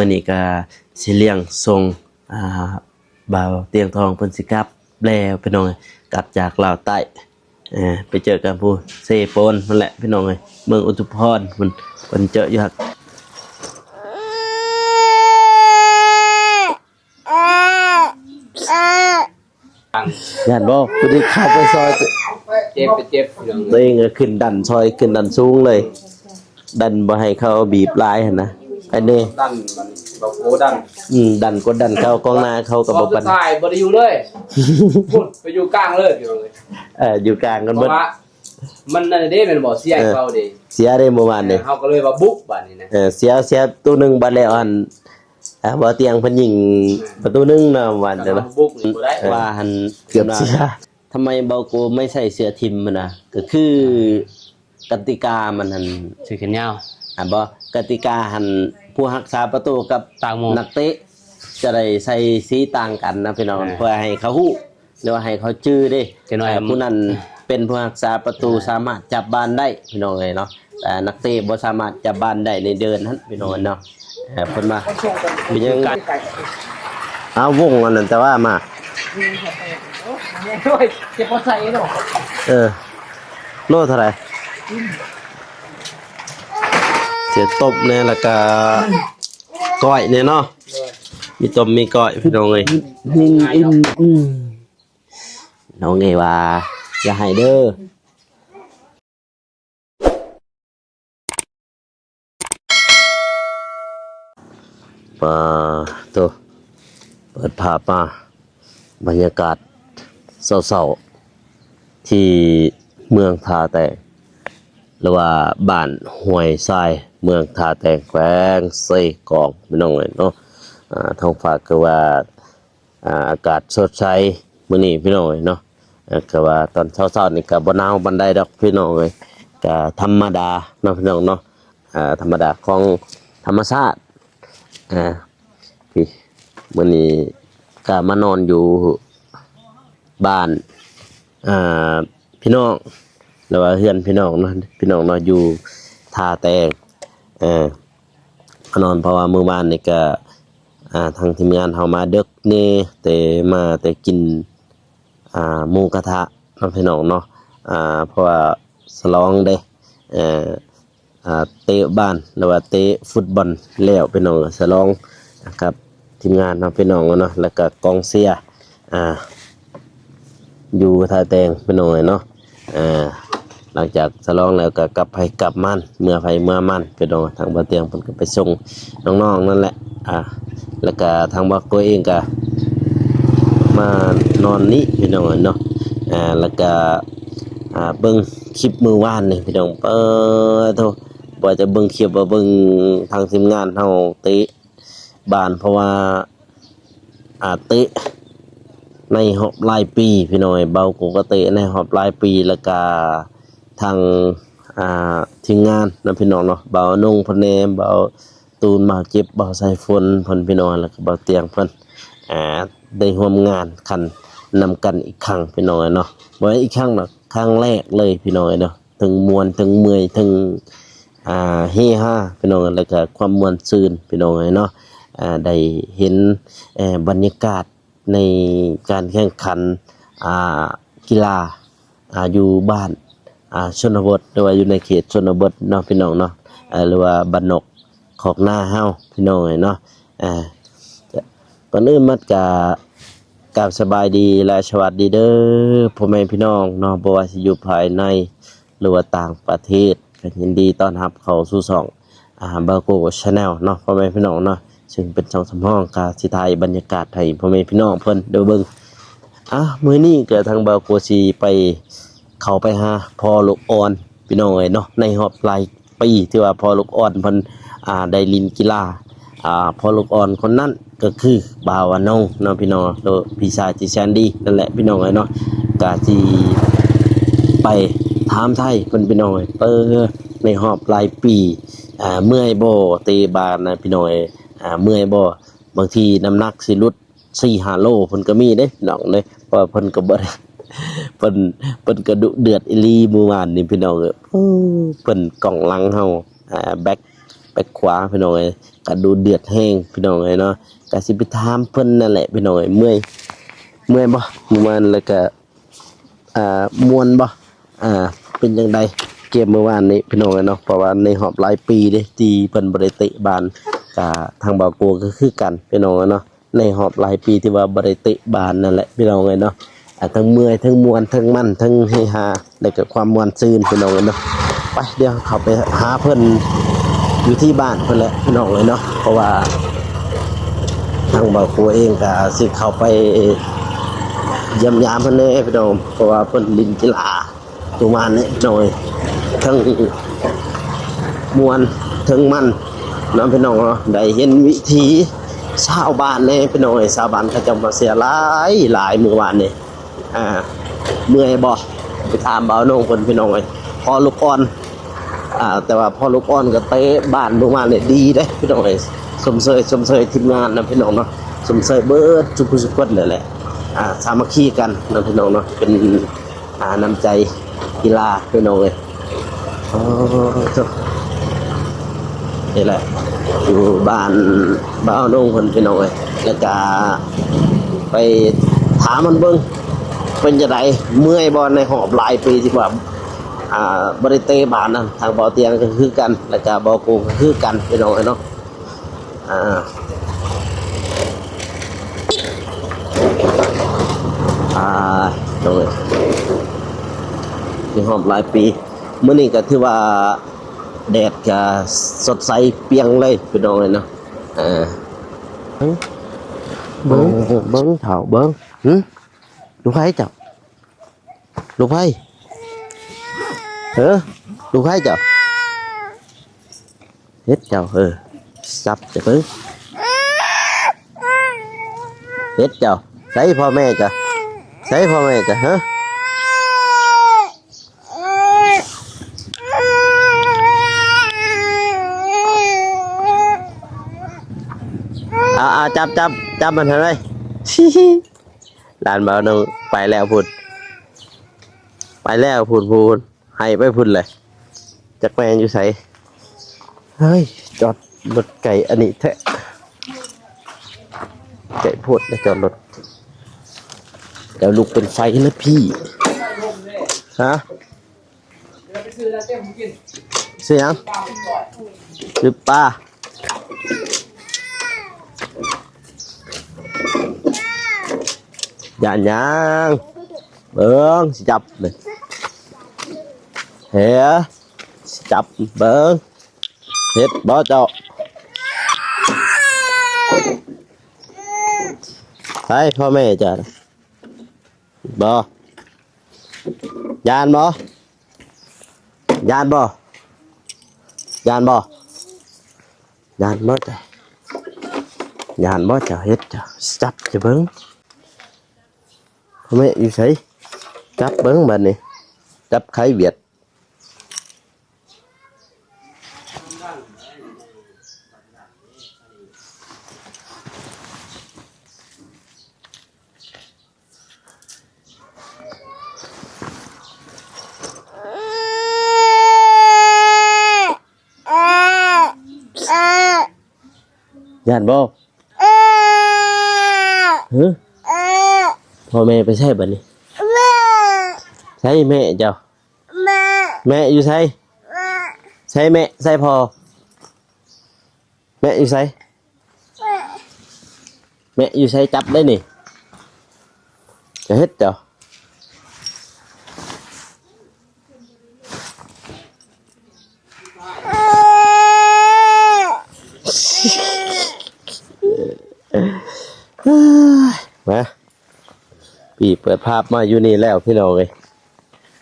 ມື້ນີ້ກໍຊິລ້ຽງສົ່ງ ອ່າ ບ່າວຕຽງທອງເພິ່ນຊິກັບແລ້ວ ພີ່ນ້ອງເອີຍ, ກັບຈາກລາວໃຕ້ ເອີ ໄປເຈີກັນພຸ້ນ ເຊໂປນພຸ້ນແຫຼະ ພີ່ນ້ອງເອີຍ, ເມືອງອຸທຸມພອນພຸ້ນ ເພິ່ນເຈີຢູ່ຫັ້ນ. ຢ້ານບໍ່? ຜູ້ທີ່ເຂົ້າໄປຊ່ອຍ ເຈັບ ໄປເຈັບ ພີ່ນ້ອງ ຕົວເອງກໍຂຶ້ນດັນຊ່ອຍ ຂຶ້ນດັນສູງເລີຍ, ດັນບໍ່ໃຫ້ເຂົາບີບຫຼາຍຫັ້ນນະ. ອັນນີ້ດັນ ບັດນີ້ ບໍ່ໂກດັນ ອືມ ດັນ ກົດດັນເຂົາ, ກອງໜ້າເຂົາກໍບໍ່ປັນ ສຸດທ້າຍບໍ່ໄດ້ຢູ່ເລີຍ ພຸ້ນ ໄປຢູ່ກາງເລີຍ ພີ່ນ້ອງເອີຍ. ເອີ ຢູ່ກາງກັນເບິດ ເພາະວ່າມັນນັ້ນເດ້ ແມ່ນບໍ່? ເສຍໃຫ້ເຂົາເດ້ ເອີ ເສຍເດ້ມື້ວານນີ້ ເອີ ເຮົາກໍເລີຍວ່າບຸກບາດນີ້ນະ. ເອີ ເສຍ ເສຍປະຕູໜຶ່ງ ບາດແລ້ວ ອັນ ອ່າ ບ່າວຕຽງເພິ່ນຍິງປະຕູໜຶ່ງນະ ວ່າ ເອີ ແຕ່ວ່າບຸກນີ້ບໍ່ໄດ້ ວ່າຫັ້ນເກືອບເສຍ. ທຳໄມບ່າວໂກໄມ່ໃສ່ເສື້ອທີມຫັ້ນນະ? ກໍຄືກະຕິກາມັນຫັ້ນ ເສື້ອແຂນຍາວ ອ່າ ບໍ່ ກະຕິກາຫັ້ນ ຜູ້ຮັກສາປະຕູກັບຕ່າງໝູ່ ນັກເຕະຈະໄດ້ໃສ່ສີຕ່າງກັນນະ ພີ່ນ້ອງ ອ່າ ເພື່ອໃຫ້ເຂົາຮູ້ ຫຼືວ່າໃຫ້ເຂົາຈື່ເດ້ ຈັກໜ້ອຍ ເອີ ຜູ້ນັ້ນເປັນຜູ້ຮັກສາປະຕູ ສາມາດຈັບບານໄດ້ ພີ່ນ້ອງເອີຍເນາະ. ເອີ ນັກເຕະບໍ່ສາມາດຈັບບານໄດ້ໃນເດີ່ນຫັ້ນ ພີ່ນ້ອງເນາະ. ເອີ ເພິ່ນວ່າເປັນຫຍັງ ເອົາວົງອັນນັ້ນ ແຕ່ວ່າມາ ໂອ້ຍ ເຈັບບໍ່ໃສ່ເນາະ. ເອີ ໂລເທົ່າໃດ? ເສຍຕົບແດ່ ແລ້ວກະກ້ອຍແດ່ເນາະ, ມີຕົ້ມມີກ້ອຍ ພີ່ນ້ອງເອີຍ. ອືມ ນ້ອງເອີຍວ່າຢ່າໃຫ້ເດີ. ປາໂຕ ເປີດພາບມາ ບັນຍາກາດເຊົ້າໆ ທີ່ເມືອງທ່າແຕງ ຫຼືວ່າບ້ານຫ້ວຍຊາຍ ເມືອງທ່າແຕງ ແຂວງເຊກອງ ພີ່ນ້ອງເອີຍເນາະ. ອ່າ ທ້ອງຟ້າຄືວ່າ ອ່າ ອາກາດສົດໃສມື້ນີ້ ພີ່ນ້ອງເອີຍເນາະ. ອ່າ ກໍວ່າຕອນເຊົ້າໆນີ້ກໍບໍ່ໜາວປານໃດດອກ ພີ່ນ້ອງເອີຍ, ກໍທຳມະດາເນາະ ພີ່ນ້ອງເນາະ, ອ່າ ທຳມະດາຂອງທຳມະຊາດ. ອ່າ ພີ່ ມື້ນີ້ກໍມານອນຢູ່ບ້ານ ອ່າ ພີ່ນ້ອງ ຫຼືວ່າເຮືອນພີ່ນ້ອງເນາະ ພີ່ນ້ອງເນາະ ຢູ່ທ່າແຕງ. ເອີ ມານອນ ເພາະວ່າມື້ວານນີ້ກໍ ອ່າ ທາງທີມງານເຮົາມາເດິກແດ່ ແຕ່ມາແຕ່ກິນ ອ່າ ໝູກະທະເນາະ ພີ່ນ້ອງເນາະ. ອ່າ ເພາະວ່າສະຫຼອງເດ້ ເອີ ອ່າ ເຕະບານ ຫຼືວ່າເຕະຟຸດບອນແລ້ວ ພີ່ນ້ອງ, ສະຫຼອງກັບທີມງານເຮົາ ພີ່ນ້ອງເນາະ ແລ້ວກໍກອງເຊຍ ອ່າ ຢູ່ທ່າແຕງ ພີ່ນ້ອງເອີຍເນາະ. ອ່າ ຫຼັງຈາກສະຫຼອງແລ້ວກໍກັບໃຜກັບມັນ ເມືອໃຜເມືອມັນ ພີ່ນ້ອງ. ທາງບ່າວຕຽງເພິ່ນກໍໄປສົ່ງນ້ອງໆນັ້ນແຫຼະ ອ່າ ແລ້ວກໍທາງບ່າວໂກເອງກໍມານອນນີ້ ພີ່ນ້ອງເອີຍເນາະ. ອ່າ ແລ້ວກໍ ອ່າ ເບິ່ງຄລິບມື້ວານນີ້ ພີ່ນ້ອງ ເອີ ໂທ້ ບໍ່ວ່າຈະເບິ່ງຄລິບ ວ່າເບິ່ງທາງທີມງານເຮົາເຕະບານ ເພາະວ່າ ອ່າ ເຕະໃນຮອບຫຼາຍປີ ພີ່ນ້ອງເອີຍ, ບ່າວໂກກໍເຕະໃນຮອບຫຼາຍປີ ແລ້ວກະທາງ ອ່າ ທີມງານນະ ພີ່ນ້ອງເນາະ, ບ່າວນົງເພິ່ນແດ່ ບ່າວຕູນ ບ່າວເຈັບ ບ່າວສາຍຝົນເພິ່ນ ພີ່ນ້ອງ, ແລ້ວກະບ່າວຕຽງເພິ່ນ ອ່າ ໄດ້ຮ່ວມງານຂັນນຳກັນອີກຄັ້ງ ພີ່ນ້ອງເນາະ, ບໍ່ແມ່ນອີກຄັ້ງດອກ ຄັ້ງແລກເລີຍ ພີ່ນ້ອງເນາະ. ທັງມ່ວນ ທັງເມື່ອຍ ທັງ ອ່າ ເຮຮາ ພີ່ນ້ອງ, ແລ້ວກະຄວາມມ່ວນຊື່ນ ພີ່ນ້ອງເອີຍເນາະ. ອ່າ ໄດ້ເຫັນ ເອີ ບັນຍາກາດໃນການແຂ່ງຂັນ ອ່າ ກິລາ ອ່າ ຢູ່ບ້ານ ອ່າ ຊົນນະບົດ ຫຼືວ່າຢູ່ໃນເຂດຊົນນະບົດເນາະ ພີ່ນ້ອງເນາະ, ເອີ ຫຼືວ່າບ້ານນອກຄອກນາເຮົາ ພີ່ນ້ອງເອີຍເນາະ. ອ່າ ກ່ອນອື່ນໝົດກະກາບສະບາຍດີ ແລະ ສະຫວັດດີເດີ ພໍ່ແມ່ພີ່ນ້ອງເນາະ, ບໍ່ວ່າຊິຢູ່ພາຍໃນ ຫຼືວ່າຕ່າງປະເທດ, ກໍຍິນດີຕ້ອນຮັບເຂົ້າສູ່ຊ່ອງ ອ່າ ບາໂກ Channel ເນາະ ພໍ່ແມ່ພີ່ນ້ອງເນາະ, ເຊິ່ງເປັນຊ່ອງສຳຮອງ ກໍຊິຖ່າຍບັນຍາກາດໃຫ້ພໍ່ແມ່ພີ່ນ້ອງເພິ່ນໄດ້ເບິ່ງ. ອ່າ ມື້ນີ້ກໍທາງບາໂກຊິໄປ ເຂົ້າໄປຫາພໍ່ລູກອ່ອນ ພີ່ນ້ອງເອີຍເນາະ, ໃນຮອບຫຼາຍປີທີ່ວ່າພໍ່ລູກອ່ອນເພິ່ນ ອ່າ ໄດ້ຫຼິ້ນກິລາ. ອ່າ ພໍ່ລູກອ່ອນຄົນນັ້ນກໍຄືບ່າວອານົງເນາະ ພີ່ນ້ອງ, ໂຕພີ່ຊາຍທີ່ແສນດີນັ້ນແຫຼະ ພີ່ນ້ອງເອີຍເນາະ. ກະຊິໄປຖາມໄຖ່ເພິ່ນ ພີ່ນ້ອງເອີຍ, ເອີ ໃນຮອບຫຼາຍປີ ອ່າ ເມື່ອຍບໍ່ເຕະບານນະ ພີ່ນ້ອງເອີຍ, ອ່າ ເມື່ອຍບໍ່? ບາງທີນ້ຳໜັກຊິຫຼຸດ ສີ່ຫ້າໂລເພິ່ນກໍມີເດ້ ພີ່ນ້ອງເດ້, ເພາະວ່າເພິ່ນກໍບໍ່ໄດ້ ເພິ່ນ ເພິ່ນກໍດຸເດືອດອີ່ຫຼີມື້ວານນີ້ ພີ່ນ້ອງເອີຍ. ໂອ້ ເພິ່ນກອງຫຼັງເຮົາ ອ່າ ແບັກ ແບັກຂວາ ພີ່ນ້ອງເອີຍ, ກະດຸເດືອດແຮງພີ່ນ້ອງເອີຍເນາະ. ກະຊິໄປຖາມເພິ່ນນັ້ນແຫຼະພີ່ນ້ອງເອີຍ ເມື່ອຍ ເມື່ອຍບໍ່ມື້ວານ ແລ້ວກະ ອ່າ ມ່ວນບໍ່ ອ່າ ເປັນຈັ່ງໃດເກມມື້ວານນີ້ພີ່ນ້ອງເອີຍເນາະ. ເພາະວ່າໃນຮອບຫຼາຍປີເດ້ທີ່ເພິ່ນບໍ່ໄດ້ເຕະບານ ກະທາງບ່າວໂກກໍຄືກັນພີ່ນ້ອງເອີຍເນາະ. ໃນຮອບຫຼາຍປີທີ່ວ່າບໍ່ໄດ້ເຕະບານນັ້ນແຫຼະພີ່ນ້ອງເອີຍເນາະ. ອ່າ ທັງເມື່ອຍ ທັງມ່ວນ ທັງມັນ ທັງເຮຮາ ແລ້ວກໍຄວາມມ່ວນຊື່ນພີ່ນ້ອງເອີຍເນາະ. ໄປ ດຽວເຂົ້າໄປຫາເພິ່ນຢູ່ທີ່ບ້ານເພິ່ນແຫຼະພີ່ນ້ອງເອີຍເນາະ. ເພາະວ່າທາງບ່າວໂກເອງກໍຊິເຂົ້າໄປຢ້ຽມຢາມເພິ່ນແດ່ພີ່ນ້ອງ ເພາະວ່າເພິ່ນຫຼິ້ນກິລາ ປະມານນີ້ພີ່ນ້ອງເອີຍ ທັງມ່ວນທັງມັນເນາະພີ່ນ້ອງເນາະ. ໄດ້ເຫັນວິຖີຊາວບ້ານແດ່ພີ່ນ້ອງເອີຍ ຊາວບ້ານເຂົາເຈົ້າມາເຊຍຫຼາຍໆມື້ວານນີ້. ອ່າ ເມື່ອຍບໍ່ ໄປຖາມບ່າວໂໜ່ງເພິ່ນພີ່ນ້ອງເອີຍ. ພໍ່ລູກອ່ອນ ອ່າ ແຕ່ວ່າພໍ່ລູກອ່ອນກໍເຕະບານມື້ວານນີ້ດີເດ້ພີ່ນ້ອງເອີຍ. ຊົມເຊີຍ ຊົມເຊີຍທີມງານນະພີ່ນ້ອງເນາະ ຊົມເຊີຍເບິດທຸກຜູ້ທຸກຄົນແຫຼະ ອ່າ ສາມັກຄີກັນນະພີ່ນ້ອງເນາະ. ເປັນ ອ່າ ນ້ຳໃຈກິລາພີ່ນ້ອງເອີຍ. ໂອ້ ໂທ້ ນີ້ແຫຼະ ຢູ່ບ້ານບ່າວໂໜ່ງເພິ່ນພີ່ນ້ອງເອີຍ. ແລ້ວກະໄປຖາມມັນເບິ່ງ ເປັນຈັ່ງໃດ ເມື່ອຍບໍ່ ໃນຮອບຫຼາຍປີທີ່ວ່າ ອ່າ ບໍ່ໄດ້ເຕະບານນະ. ທາງບ່າວຕຽງກໍຄືກັນ ແລ້ວກະບ່າວໂກກໍຄືກັນພີ່ນ້ອງເອີຍເນາະ. ອ່າ ອ່າ ໂດຍ ໃນຮອບຫຼາຍປີ ມື້ນີ້ກໍຖືວ່າແດດກໍສົດໃສປ່ຽງເລີຍພີ່ນ້ອງເອີຍເນາະ. ເອີ ເບິ່ງ ເບິ່ງເຖົ້າ ເບິ່ງ ຫຶ ລູກໃຜເຈົ້າ? ລູກໃຜ? ເອີ ລູກໃຜເຈົ້າ? ເຮັດເຈົ້າ ເອີ ຈັບຈະເບິ່ງ ເຮັດເຈົ້າ. ໃສພໍ່ແມ່ເຈົ້າ? ໃສພໍ່ແມ່ເຈົ້າ? ເອີ ເອົາ ເອົາ ຈັບ ຈັບ ຈັບມັນຫັ້ນໄວ້. ຫຼານບ່າວໂໜ່ງໄປແລ້ວພຸ້ນ ໄປແລ້ວພຸ້ນ ພຸ້ນ ໄຫໄປພຸ້ນແຫຼະ ຈັກແມ່ນຢູ່ໃສ. ເຮີ້ຍ ຈອດລົດໄກອັນນີ້ແທ້ ໄກໂພດ ຈອດລົດ ແລ້ວລຸກເປັນໄຟນະພີ່. ຮະ? ຊື້ຫຍັງ? ຊື້ປາ. ຢ້ານຫຍັງ? ເບິ່ງ ຊິຈັບເລີຍ ເອີ ຊິຈັບເບິ່ງ ເຮັດບໍ່ເຈົ້າ? ໃສພໍ່ແມ່ເຈົ້າ? ບໍ່ ຢ້ານບໍ່? ຢ້ານບໍ່? ຢ້ານບໍ່? ຢ້ານບໍ່ເຈົ້າ? ຢ້ານບໍ່ເຈົ້າ? ເຮັດເຈົ້າ ຈັບຈະເບິ່ງ. ແມ່ຢູ່ໃສ? ຈັບເບິ່ງບາດນີ້ ຈັບໄຂ່ຫວຽດ. ຢ້ານບໍ່? ຫື? ພໍ່ແມ່ໄປໃສບາດນີ້? ໃສແມ່ເຈົ້າ? ແມ່ ແມ່ຢູ່ໃສ? ໃສແມ່? ໃສພໍ່? ແມ່ຢູ່ໃສ? ແມ່ຢູ່ໃສ? ຈັບໄດ້ນີ້ ຈະເຮັດເຈົ້າ. ມາ ປີ້ເປີດພາບມາຢູ່ນີ້ແລ້ວ ພີ່ນ້ອງເອີຍ.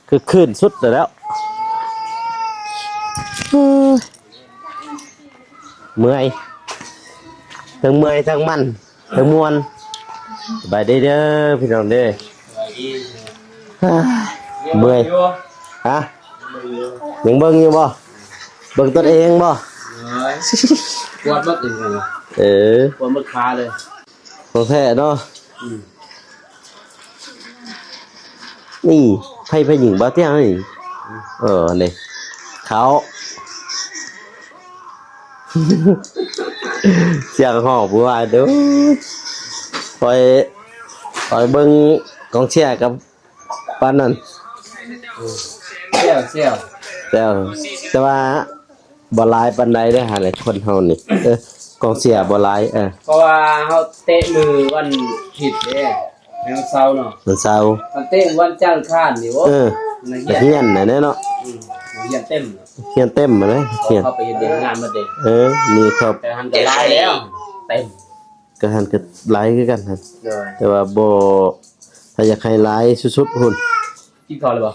ຄືຄືນສຸດແລ້ວ ເມື່ອຍ ທັງເມື່ອຍ ທັງມັນ ທັງມ່ວນ. ສະບາຍດີເດີພີ່ນ້ອງເດີ. ເມື່ອຍ ຮະ? ຍັງເບິ່ງຢູ່ບໍ່? ເບິ່ງຕົນເອງບໍ່? ປວດໝົດ ເອີ ປວດໝົດຂາເລີຍ. ຂອງແທ້ເນາະ. ອືມ ນີ້ ໃຜ ໃຜຍິງບໍ່ຕຽງນີ້. ເອີ ນີ້ ເຂົາ ສຽງຮ້ອງຜູ້ວ່າເດີ ຂ້ອຍ ຂ້ອຍເບິ່ງກອງເຊຍກັບປານນັ້ນ ແຊວ ແຊວ ແຕ່ ແຕ່ວ່າບໍ່ຫຼາຍປານໃດເດ້ ຫາແຫຼະ ຄົນເຮົານີ້ ເອີ ກອງເຊຍບໍ່ຫຼາຍ ເອີ ເພາະວ່າເຮົາເຕະມື້ວັນທິດເດ້ ໃນວັນເສົາເນາະ ວັນເສົາ ຄັນເຕະວັນຈັນອັງຄານນີ້ ໂອ້ ເອີ ນັກຮຽນ ນັກຮຽນນັ້ນແຫຼະເນາະ ອືມ ນັກຮຽນເຕັມ ຮຽນເຕັມຫັ້ນແຫຼະ ຮຽນ ເຂົາໄປເຮັດວຽກງານໝົດເດ້ ເອີ ມີເຂົາ ແຕ່ຫັ້ນກໍຫຼາຍແລ້ວ ເຕັມ ກໍຫັ້ນກໍຫຼາຍຄືກັນຫັ້ນ ໂດຍ ແຕ່ວ່າບໍ່ ຖ້າຢາກໃຫ້ຫຼາຍສຸດໆພຸ້ນ ກິນເຂົ້າແລ້ວບໍ່?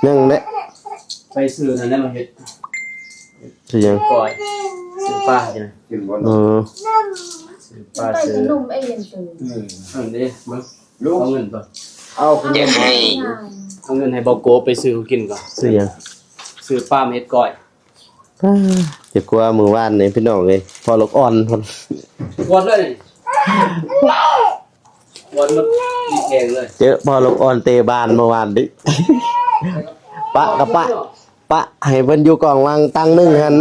ຍັງແຫຼະ ໄປຊື້ນັ້ນແຫຼະມາເຮັດ ຊື້ຫຍັງ? ກ້ອຍ ຊື້ປາຈັ່ງ ກິນບໍ່? ອໍ ຊື້ປາ ຊື້ຂະໜົມເອງ ຊື້ ອືມ ອັນນີ້ເບິ່ງ ເອົາເງິນກ່ອນ ເອົາຂະໜົມ ເອົາເງິນໃຫ້ບ່າວໂກໄປຊື້ຂອງກິນກ່ອນ ຊື້ຫຍັງ? ຊື້ປາມາເຮັດກ້ອຍ ປ້າ ຈະກວ່າມື້ວານນີ້ພີ່ນ້ອງເອີຍ ພໍ່ລູກອ່ອນພຸ້ນ ກວດເລີຍ ກວດໝົດ ມີແຂງເລີຍ ເຈີພໍ່ລູກອ່ອນເຕະບານມື້ວານນີ້ ປະກໍປະ ປະໃຫ້ເພິ່ນຢູ່ກອງຫຼັງຕັ້ງໜຶ່ງຫັ້ນ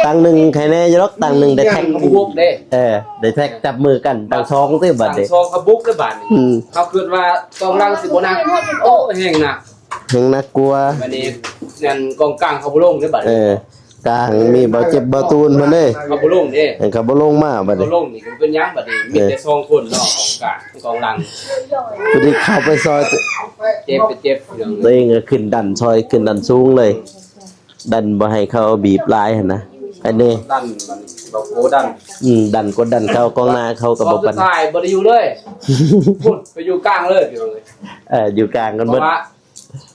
ຕັ້ງໜຶ່ງໃຄແນ່ຢູ່ດອກ ຕັ້ງໜຶ່ງໄດ້ແທັກ ເອີ ໄດ້ແທັກຈັບມືກັນຕັ້ງສອງຕິບາດນີ້ ຕັ້ງສອງກະບຸກເດີບາດນີ້ ອືມ ເຮົາຄິດວ່າກອງຫຼັງຊິບໍ່ໜັກ ໂອ້ ແຮງໜັກ ແຮງໜັກກວ່າ ບາດນີ້ນັ້ນກອງກາງເຂົາບໍ່ລົງເດີບາດນີ້ ເອີ ກາງມີບ່າວເຈັບບ່າວຕູນເພິ່ນເດ້ ເຂົາບໍ່ລົງເດ້ ເອີ ເຂົາບໍ່ລົງມາບາດນີ້ ບໍ່ລົງນີ້ກໍເປັນຫຍັງບາດນີ້ ມີແຕ່ສອງຄົນເນາະ ກອງກາງ ກອງຫຼັງ ພໍດີເຂົ້າໄປຊ່ອຍ ເຈັບໄປເຈັບ ຕົວເອງກໍຂຶ້ນດັນຊ່ອຍ ຂຶ້ນດັນສູງເລີຍ ດັນບໍ່ໃຫ້ເຂົາບີບຫຼາຍຫັ້ນນະ ອັນນີ້ດັນ ບາວໂກດັນ ອືມ ດັນ ກົດດັນເຂົາ ກອງໜ້າເຂົາກໍບໍ່ປານໃດ ສຸດທ້າຍບໍ່ໄດ້ຢູ່ເລີຍ ພຸ້ນໄປຢູ່ກາງເລີຍ ເອີ ຢູ່ກາງກັນເບິດ ເພາະວ່າ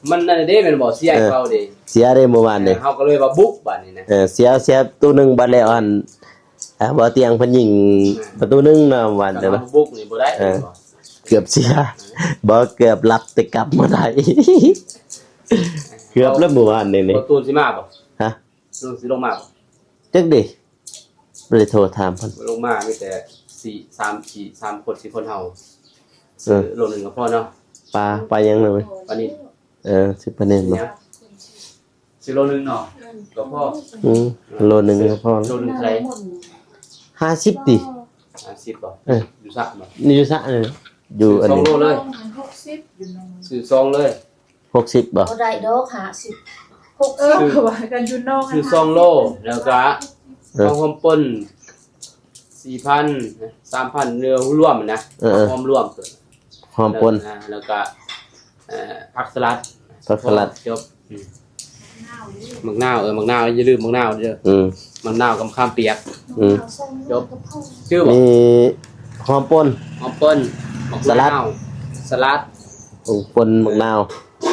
ມັນນັ້ນເດ້ແມ່ນບໍ່ ເສຍໃຫ້ເຂົາເດ້ ເອີ ເສຍເດ້ມື້ວານນີ້ ເອີ ເຮົາກໍເລີຍວ່າບຸກບາດນີ້ນະ ເອີ ເສຍ ເສຍໂຕໜຶ່ງບາດແລ້ວ ອັນ ອ່າ ບໍ່ຕຽງເພິ່ນຍິງປະຕູໜຶ່ງເນາະ ວ່າແຕ່ວ່າບຸກນີ້ບໍ່ໄດ້ ເອີ ເກືອບເສຍ ບໍ່ ເກືອບລັບແຕ່ກັບມາໄດ້ ເກືອບແລ້ວມື້ວານນີ້ນີ້ ປະຕູນຊິມາບໍ່? ຮະ? ປະຕູນຊິລົງມາບໍ່? ຈັກເດ້ ບໍ່ໄດ້ໂທຖາມເພິ່ນ ລົງມາມີແຕ່ສີ່ ສາມ ສີ່ ສາມຄົນ ສີ່ຄົນເຮົາ ເອີ ຊື້ໂລໜຶ່ງກໍພໍເນາະ ປາ ປາຫຍັງນະ? ປານິນ ເອີ ຊື້ປານິນເນາະ ຊື້ໂລໜຶ່ງເນາະ ອືມ ກໍພໍ ອືມ ໂລໜຶ່ງກໍພໍ ໂລໜຶ່ງເທົ່າໃດ? ຫ້າສິບຕິ ຫ້າສິບບໍ່? ເອີ ຢູ່ສະບໍ່? ຢູ່ສະເລີຍ ຢູ່ອັນນີ້ ສອງໂລເລີຍ ຫົກສິບ ຊື້ສອງເລີຍ ຫົກສິບບໍ່? ບໍ່ໄດ້ດອກ ຫ້າສິບ ຫົກສິບ ເອີ ຄືວ່າກັນຢູ່ນອກ ຊື້ສອງໂລ ແລ້ວກະ ເອີ ຫອມປ້ນ ສີ່ພັນ ສາມພັນ ເນື້ອລວມນະ ເອີ ຫອມລວມ ຫອມປ້ນ ແລ້ວກະ ເອີ ຜັກສະຫຼັດ ຜັກສະຫຼັດ ຈົບ ອືມ ໝາກນາວ ເອີ ໝາກນາວ ຢ່າລືມໝາກນາວເດີ ອືມ ໝາກນາວກັບມະຂາມປຽກ ອືມ ຈົບ ຈື່ບໍ່? ມີຫອມປົ່ນ ຫອມປົ່ນ ໝາກນາວ ສະຫຼັດ ສະຫຼັດ ຫອມປົ່ນ ໝາກນາວ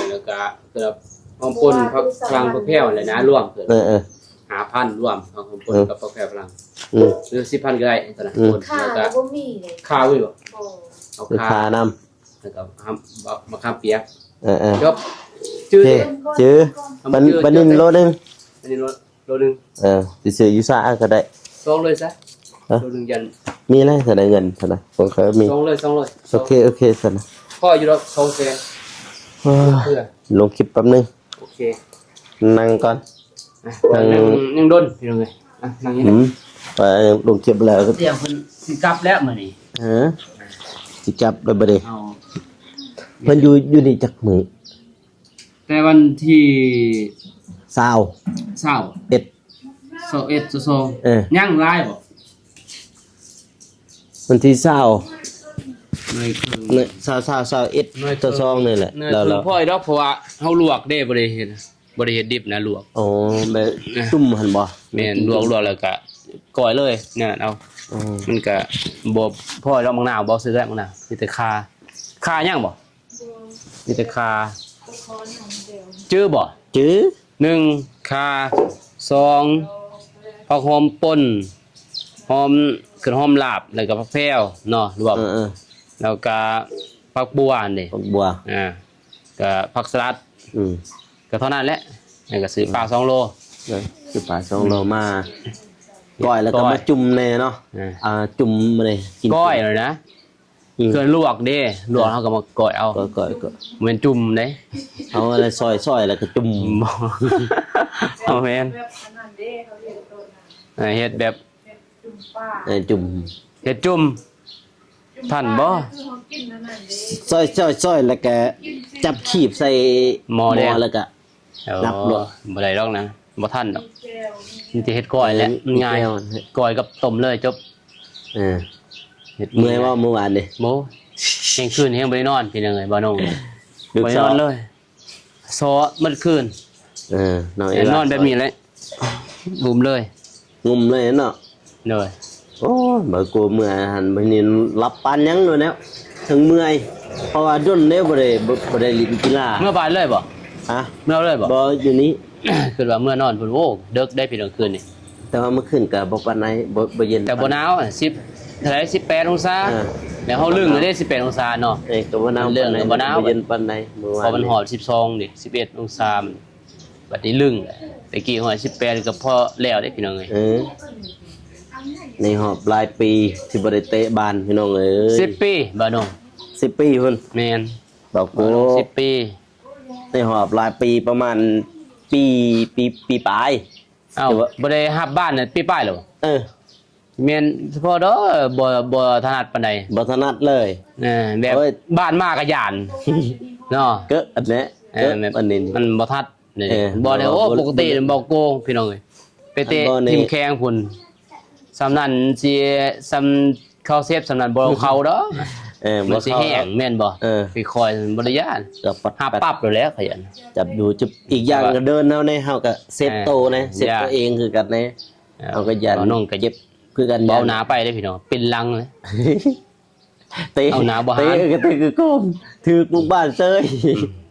ແລ້ວກະ ສຳລັບຫອມປົ່ນ ຜັກຝຣັ່ງ ຜັກແພວ ແຫຼະນະ ລວມ ເອີ ເອີ ຫ້າພັນ ລວມ ຫອມປົ່ນ ເອີ ກັບຜັກແພວຝຣັ່ງ ອືມ ຫຼື ສິບພັນ ກໍໄດ້ ຊັ້ນນະ ອືມ ຄົນ ແລ້ວກະ ຂ້າບໍ່ມີເລີຍ ຂ້າບໍ່ມີບໍ່? ບໍ່ ເອົາ ເອົາ ຂ້າ ຂ້ານຳ ແລ້ວກໍມາຂາມປຽກ ເອີໆ ຈົບ ຈື່ ເອີ ເອີ ປານິນໂລໜຶ່ງ ປານິນໂລ ໂລໜຶ່ງ ເອີ ຊິຊື້ຢູ່ສະກໍໄດ້ ສອງໂລຊະ ຮະ ໂລໜຶ່ງ ຢັນ ມີແລ້ວຊັ້ນນະ ເງິນຊັ້ນນະ ຂອງຂ້ອຍມີ ສອງໂລ ສອງໂລ ໂອເຄ ໂອເຄຊັ້ນນະ ພໍຢູ່ດອກ ສອງແສນ ເອີ ລົງຄລິບແປັບໜຶ່ງ ໂອເຄ ນັ່ງກ່ອນ ອ່ະ ຍັງ ຍັງດົນ ພີ່ນ້ອງເອີຍ ອ່ະ ນັ່ງນີ້ ອືມ ໄປລົງຄລິບແລ້ວ ຕຽງເພິ່ນຊິກັບແລ້ວມື້ນີ້ ເອີ ຊິກັບແລ້ວບັດນີ້ ເອົາ ເພິ່ນຢູ່ ຢູ່ນີ້ຈັກມື້? ແຕ່ວັນທີ ຊາວ ຊາວ ເອັດ ຊາວເອັດ ຊາວສອງ ເອີ ຍັງຫຼາຍບໍ່? ວັນທີຊາວ ໜ້ອຍເຄິ່ງ ຊາວ ຊາວ ຊາວເອັດ ໜ້ອຍເຄິ່ງ ຊາວສອງນີ້ແຫຼະ ໜ້ອຍເຄິ່ງ ແລ້ວ ພໍດອກ ເພາະວ່າເຮົາລວກເດ້ ບໍ່ໄດ້ເຮັດ ບໍ່ໄດ້ເຮັດດິບນະ ລວກ ອໍ ແບບ ອ່ະ ຈຸ່ມຫັ້ນບໍ່? ແມ່ນ ລວກ ລວກແລ້ວກະກ້ອຍເລີຍ ແນວນັ້ນເອົາ ອໍ ມັນກະບໍ່ພໍດອກ ໝາກນາວບໍ່ຊື້ແລ້ວ ໝາກນາວ ມີແຕ່ຂ່າ ຂ່າຫຍັງບໍ່? ບໍ່ ມີແຕ່ຂ່າ ບໍ່ພໍຫຍັງດຽວ ຈື່ບໍ່? ຈື່ ໜຶ່ງ ຂ່າ ສອງ ຜັກຫອມປົ່ນ ຫອມ ຂຶ້ນຫອມລາບ ແລ້ວກະຜັກແພວເນາະ ລວມ ເອີໆ ແລ້ວກະຜັກບົ່ວຫັ້ນເດ ຜັກບົ່ວ ອ່າ ກະຜັກສະຫຼັດ ອືມ ກະເທົ່ານັ້ນແຫຼະ ແລ້ວກະຊື້ປາສອງໂລ ເອີ ຊື້ປາສອງໂລມາ ອືມ ກ້ອຍແລ້ວກໍມາຈຸ່ມແດ່ເນາະ ອ່າ ອ່າ ຈຸ່ມມາເລີຍ ກິນກ້ອຍເລີຍນະ ອືມ ເຄື່ອງລວກເດ້ ລວກເຮົາກໍມາກ້ອຍເອົາ ກ້ອຍໆ ບໍ່ແມ່ນຈຸ່ມເດ້ ເອົາອັນນັ້ນຊອຍໆ ແລ້ວກໍຈຸ່ມ ບໍ່ ບໍ່ແມ່ນ ແບບອັນນັ້ນເດ້ ເຮົາເຮັດໂຕນັ້ນ ເອີ ເຮັດແບບ ເອີ ຈຸ່ມ ເຮັດຈຸ່ມ ທັນບໍ່? ຊອຍໆໆ ແລ້ວກະຈັບຄີບໃສ່ໝໍ້ ໝໍ້ແລ້ວ ແລ້ວກະ ເອີ ນັບໂລດ ບໍ່ໄດ້ດອກນະ ບໍ່ທັນດອກ ມີແຕ່ເຮັດກ້ອຍແຫຼະ ເອີ ມັນງ່າຍ ມີແຈ່ວ ກ້ອຍກັບຕົ້ມເລີຍຈົບ ເອີ ເຮັດ ເມື່ອຍບໍ່ມື້ວານນີ້? ໂອ້ ແຮງຄືນແຮງບໍ່ໄດ້ນອນ ພີ່ນ້ອງເອີຍ ບ່າວນົງ ບໍ່ໄດ້ນອນເລີຍ ຊໍໝົດຄືນ ເອີ ນອນແບບນີ້ແຫຼະ ງຸ່ມເລີຍ ງຸ່ມເລີຍເນາະ ໂດຍ ໂອ້ຍ ບາໂກເມື່ອຫັ້ນ ບາດນີ້ຫຼັບປານຫຍັງໂລດແລ້ວ ທັງເມື່ອຍ ເພາະວ່າດົນເດ້ບໍ່ໄດ້ ບໍ່ ບໍ່ໄດ້ຫຼິ້ນກິລາ ເມື່ອບາດເລີຍບໍ່? ຮະ? ເມື່ອເລີຍບໍ່? ບໍ່ ຢູ່ນີ້ ຄິດວ່າເມື່ອນອນພຸ້ນ ໂອ້ ເດິກໄດ໋ພີ່ນ້ອງ ຄືນນີ້ ແຕ່ວ່າເມື່ອຄືນກໍບໍ່ປານໃດ ບໍ່ ບໍ່ເຢັນ ແຕ່ບໍ່ໜາວ ສິບ ເທົ່າໃດ ສິບແປດອົງສາ ເອີ ແລ້ວເຮົາລຶ້ງເດ້ ສິບແປດອົງສາເນາະ ເອີ ກໍບໍ່ໜາວປານໃດ ບໍ່ເຢັນປານໃດ ເພາະມັນຮອດສິບສອງເດ້ ສິບເອັດອົງສາ ບັດນີ້ລຶ້ງ ແຕ່ກີ້ຮອດສິບແປດກໍພໍແລ້ວເດ້ພີ່ນ້ອງເອີຍ ເອີ ໃນຮອບຫຼາຍປີທີ່ບໍ່ໄດ້ເຕະບານພີ່ນ້ອງເອີຍ ສິບປີ ບ່າວນົງ ສິບປີພຸ້ນ ແມ່ນ ບ່າວໂກ ສິບປີ ໃນຮອບຫຼາຍປີ ປະມານປີ ປີ ປີປາຍ ເອົ້າ ແຕ່ວ່າ ບໍ່ໄດ້ຮັບບ້ານນັ້ນປີປາຍແລ້ວບໍ່? ເອີ ແມ່ນສະເພາະດອກ ບໍ່ ບໍ່ຖະໜັດປານໃດ ບໍ່ຖະໜັດເລີຍ ເອີ ແບບ ໂອ້ຍ ບ້ານມາກະຢ້ານເນາະ ເກີະອັນແຫຼະ ເອີ ເກີະ ແບບ ອັນນີ້ ມັນບໍ່ທັດ ເອີ ບໍ່ໄດ້ ບໍ່ ໂອ້ ບໍ່ ປົກກະຕິ ບໍ່ ບໍ່ ບໍ່ໂກງ ພີ່ນ້ອງເອີຍ ໄປເຕະ ອັນບໍ່ນີ້ ທີມແຂ່ງພຸ້ນ ສ່ຳນັ້ນຊິ ສ່ຳເຂົ້າເຊັບສ່ຳນັ້ນບໍ່ເຂົ້າດອກ ເອີ ມັນຊິແຫ້ງ ບໍ່ເຂົ້າດອກ ແມ່ນບໍ່? ເອີ ຄ່ອຍໆ ມັນບໍ່ໄດ້ຢ້ານ ກໍປັດ ຫາປັບໂລດແຫຼະ ຂະຫຍັນ ຈັບຢູ່ຈຸດ ອີກຢ່າງ ແຕ່ວ່າ ກໍເດີນເຮົາແດ່ ເຮົາກໍເຊັບ ເອີ ໂຕແດ່ ເຊັບ ຢ່າ ຕົວເອງຄືກັນແດ່ ເອີ ເຮົາກໍຢ້ານ ບ່າວນົງກໍເຈັບຄືກັນ ເວົ້າໜ້າໄປເດ້ພີ່ນ້ອງ ປິ່ນຫຼັງເລີຍ ເຕະ ເອົາໜ້າບໍ່ຫານ ເຕະ ເຕະຄືໂກມ ຖືກໝູ່ບ້ານເຊີຍ